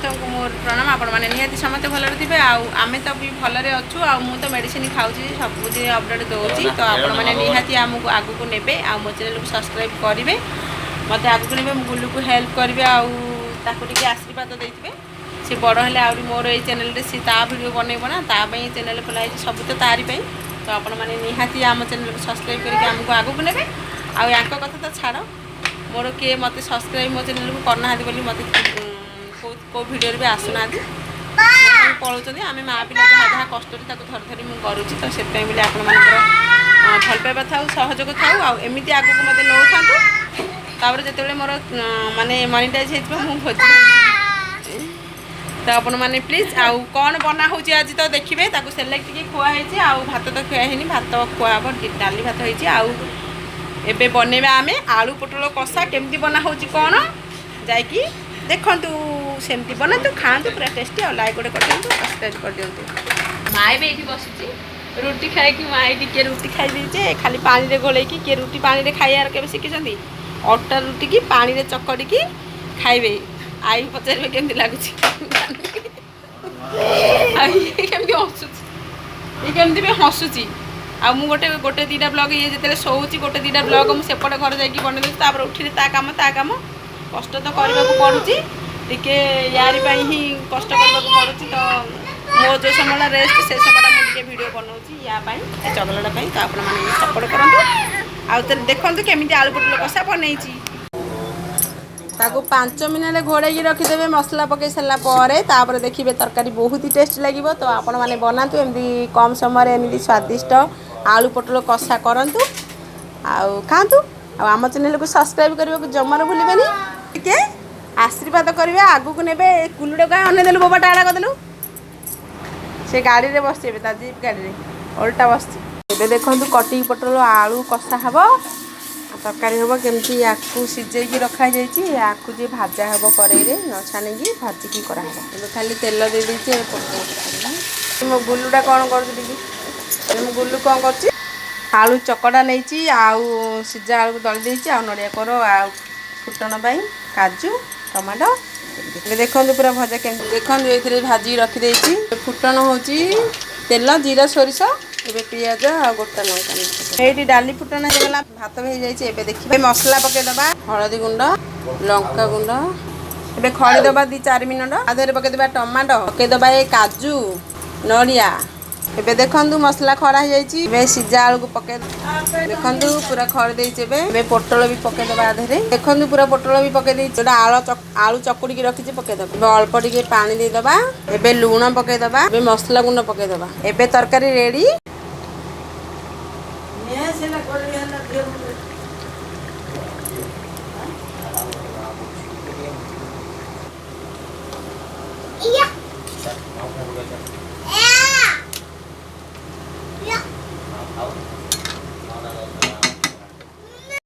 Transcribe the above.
ସମସ୍ତଙ୍କୁ ମୋର ପ୍ରଣାମ। ଆପଣମାନେ ନିହାତି ସମସ୍ତେ ଭଲରେ ଥିବେ ଆଉ ଆମେ ତ ବି ଭଲରେ ଅଛୁ। ଆଉ ମୁଁ ତ ମେଡ଼ିସିନ ଖାଉଛି, ସବୁଦିନ ଅପଡ଼େଟ୍ ଦେଉଛି। ତ ଆପଣମାନେ ନିହାତି ଆମକୁ ଆଗକୁ ନେବେ ଆଉ ମୋ ଚ୍ୟାନେଲକୁ ସବସ୍କ୍ରାଇବ୍ କରିବେ, ମୋତେ ଆଗକୁ ନେବେ, ମୁଁ ଗୁଲୁକୁ ହେଲ୍ପ କରିବେ ଆଉ ତାକୁ ଟିକେ ଆଶୀର୍ବାଦ ଦେଇଥିବେ। ସେ ବଡ଼ ହେଲେ ଆହୁରି ମୋର ଏଇ ଚ୍ୟାନେଲରେ ସେ ତା ଭିଡ଼ିଓ ବନେଇବ ନା, ତା ପାଇଁ ଚ୍ୟାନେଲ ଖୋଲା ହେଇଛି, ସବୁ ତ ତାରି ପାଇଁ। ତ ଆପଣମାନେ ନିହାତି ଆମ ଚ୍ୟାନେଲକୁ ସବସ୍କ୍ରାଇବ୍ କରିକି ଆମକୁ ଆଗକୁ ନେବେ। ଆଉ ୟାଙ୍କ କଥା ତ ଛାଡ଼, ମୋର କିଏ ମୋତେ ସବସ୍କ୍ରାଇବ୍ ମୋ ଚ୍ୟାନେଲକୁ କରିନାହାନ୍ତି ବୋଲି ମୋତେ କେଉଁ କେଉଁ ଭିଡ଼ିଓରେ ବି ଆସୁନାହାନ୍ତି, ପଳାଉଛନ୍ତି। ଆମେ ମା ପିଲା ଯାହା ଯାହା କଷ୍ଟରେ ତାକୁ ଧରି ଧରି ମୁଁ କରୁଛି। ତ ସେଥିପାଇଁ ବୋଲି ଆପଣମାନଙ୍କର ଭଲ ପାଇବା ଥାଉ, ସହଯୋଗ ଥାଉ ଆଉ ଏମିତି ଆଗକୁ ମୋତେ ନେଉଥାନ୍ତୁ। ତାପରେ ଯେତେବେଳେ ମୋର ମାନେ ମନିଟାଇଜ୍ ହେଇଯିବ, ମୁଁ ଭୋଜି। ତ ଆପଣମାନେ ପ୍ଲିଜ୍। ଆଉ କ'ଣ ବନା ହେଉଛି ଆଜି ତ ଦେଖିବେ। ତାକୁ ସେଲେକ୍ଟ ଟିକେ ଖୁଆ ହେଇଛି ଆଉ ଭାତ ତ ଖୁଆ ହେଇନି, ଭାତ ଖୁଆ ହେବ, ଡାଲି ଭାତ ହେଇଛି। ଆଉ ଏବେ ବନେଇବା ଆମେ ଆଳୁ ପୋଟଳ କଷା। କେମିତି ବନା ହେଉଛି କ'ଣ ଯାଇକି ଦେଖନ୍ତୁ, ସେମିତି ବନାନ୍ତୁ, ଖାଆନ୍ତୁ, ପୁରା ଟେଷ୍ଟି। ଆଉ ଲାଇକ୍ ଗୋଟେ କରିଦିଅନ୍ତୁ, ସବସ୍କ୍ରାଇବ୍ କରିଦିଅନ୍ତୁ। ମା ଏବେ ଏଇଠି ବସିଛି ରୁଟି ଖାଇକି। ମା ଏଇଠି କିଏ ରୁଟି ଖାଇ ଦେଇଛେ ଖାଲି ପାଣିରେ ଗୋଳେଇକି। କିଏ ରୁଟି ପାଣିରେ ଖାଇବାର କେବେ ଶିଖିଛନ୍ତି? ଅଟା ରୁଟିକି ପାଣିରେ ଚକଟିକି ଖାଇବେ, ଆଈ ପଚାରିବେ କେମିତି ଲାଗୁଛି। ଆଉ ଇଏ କେମିତି ହସୁଛି, ଇଏ କେମିତି ବି ହସୁଛି। ଆଉ ମୁଁ ଗୋଟେ ଗୋଟେ ଦୁଇଟା ବ୍ଲଗ୍, ଇଏ ଯେତେବେଳେ ଶୋଉଛି, ଗୋଟେ ଦୁଇଟା ବ୍ଲଗ୍ ମୁଁ ସେପଟେ ଘରେ ଯାଇକି ବନେଇ ଦେଉଛି। ତାପରେ ଉଠିଲେ ତା କାମ, ତା କାମ। କଷ୍ଟ ତ କରିବାକୁ ପଡ଼ୁଛି ଟିକେ, ୟାରି ପାଇଁ ହିଁ କଷ୍ଟ କରିବାକୁ ପଡ଼ୁଛି। ତ ମୋ ଯେଉଁ ସମୟଟା ରେଷ୍ଟ, ସେ ସମୟଟା ମୁଁ ଟିକେ ଭିଡ଼ିଓ ବନାଉଛି ୟା ପାଇଁ, ଏ ଚଗଲାଟା ପାଇଁ। ତ ଆପଣମାନେ ସପୋର୍ଟ କରନ୍ତୁ ଆଉ ତ ଦେଖନ୍ତୁ କେମିତି ଆଳୁ ପୋଟଳ କଷା ବନେଇଛି। ତାକୁ 5 ମିନିଟ୍ ଘୋଡ଼େଇକି ରଖିଦେବେ ମସଲା ପକାଇ ସାରିଲା ପରେ। ତାପରେ ଦେଖିବେ ତରକାରୀ ବହୁତ ଟେଷ୍ଟ ଲାଗିବ। ତ ଆପଣମାନେ ବନାନ୍ତୁ ଏମିତି କମ୍ ସମୟରେ, ଏମିତି ସ୍ୱାଦିଷ୍ଟ ଆଳୁ ପୋଟଳ କଷା କରନ୍ତୁ ଆଉ ଖାଆନ୍ତୁ। ଆଉ ଆମ ଚ୍ୟାନେଲକୁ ସବସ୍କ୍ରାଇବ୍ କରିବାକୁ ଜମାରୁ ଭୁଲିବେନି। ଟିକେ ଆଶୀର୍ବାଦ କରିବେ, ଆଗକୁ ନେବେ। କୁଲୁଟା କାଇଁ ଅନେଇ ଦେଲୁ? ବୋବାଟା ଆଡ଼ା କରିଦେଲୁ। ସେ ଗାଡ଼ିରେ ବସିଛି ଏବେ, ତା ଜିପ୍ ଗାଡ଼ିରେ ଓଲଟା ବସିଛି। ଏବେ ଦେଖନ୍ତୁ, କଟିକି ପୋଟଳ ଆଳୁ କଷା ହେବ, ତରକାରୀ ହେବ। କେମିତି ୟାକୁ ସିଝେଇକି ରଖାଯାଇଛି, ୟାକୁ ଯେ ଭାଜା ହେବ, କରେଇରେ ନ ଛାଣିକି ଭାଜିକି କରାହେବ। ଏବେ ଖାଲି ତେଲ ଦେଇଦେଇଛି, ଏବେ ପୋଟଳ ପକାଇଦେବା। ମୋ ଗୁଲୁଟା କ'ଣ କରୁଛି ଟିକେ? ଏବେ ମୋ ଗୁଲୁ କ'ଣ କରୁଛି? ଆଳୁ ଚକଟା ନେଇଛି ଆଉ ସିଝା ଆଳୁକୁ ଦଳି ଦେଇଛି ଆଉ ନଡ଼ିଆ କୋର ଆଉ ଫୁଟଣ ପାଇଁ କାଜୁ, ଟମାଟୋ। ଏବେ ଦେଖନ୍ତୁ ପୁରା ଭଜା କେମିତି। ଦେଖନ୍ତୁ, ଏଇଥିରେ ଭାଜିକି ରଖିଦେଇଛି। ଫୁଟଣ ହେଉଛି ତେଲ, ଜିରା, ସୋରିଷ। ଏବେ ପିଆଜ ଆଉ ଗୋଟା ଲଙ୍କା। ଏଇଠି ଡାଲି ଫୁଟଣ ହେଇଗଲା, ଭାତ ବି ହେଇଯାଇଛି। ଏବେ ଦେଖିବା, ମସଲା ପକେଇଦେବା, ହଳଦୀ ଗୁଣ୍ଡ, ଲଙ୍କା ଗୁଣ୍ଡ। ଏବେ ଖଳି ଦେବା 2-4 ମିନିଟ। ତା ଦେହରେ ପକେଇଦେବା ଟମାଟୋ, ପକେଇଦେବା ଏ କାଜୁ, ନଡ଼ିଆ। ଏବେ ଦେଖନ୍ତୁ, ମସଲା ଖଡ଼ା ହେଇଯାଇଛି। ଏବେ ସିଝା ଆଳୁକୁ ପକେଇ ଦେଖନ୍ତୁ, ପୁରା ଖଡ଼ି ଦେଇଛି। ଏବେ ଏବେ ପୋଟଳ ବି ପକେଇଦେବା ଦେହରେ। ଦେଖନ୍ତୁ, ପୁରା ପୋଟଳ ବି ପକେଇ ଦେଇଛି। ଯୋଉଟା ଆଳୁ ଚକୁଡ଼ିକି ରଖିଛି, ପକେଇଦେବା। ଏବେ ଅଳ୍ପ ଟିକେ ପାଣି ଦେଇଦେବା। ଏବେ ଲୁଣ ପକେଇଦେବା। ଏବେ ମସଲା ଗୁଣ୍ଡ ପକେଇଦେବା। ଏବେ ତରକାରୀ ରେଡ଼ି। ନେ, ସେଟା କରିବି ହେଲା।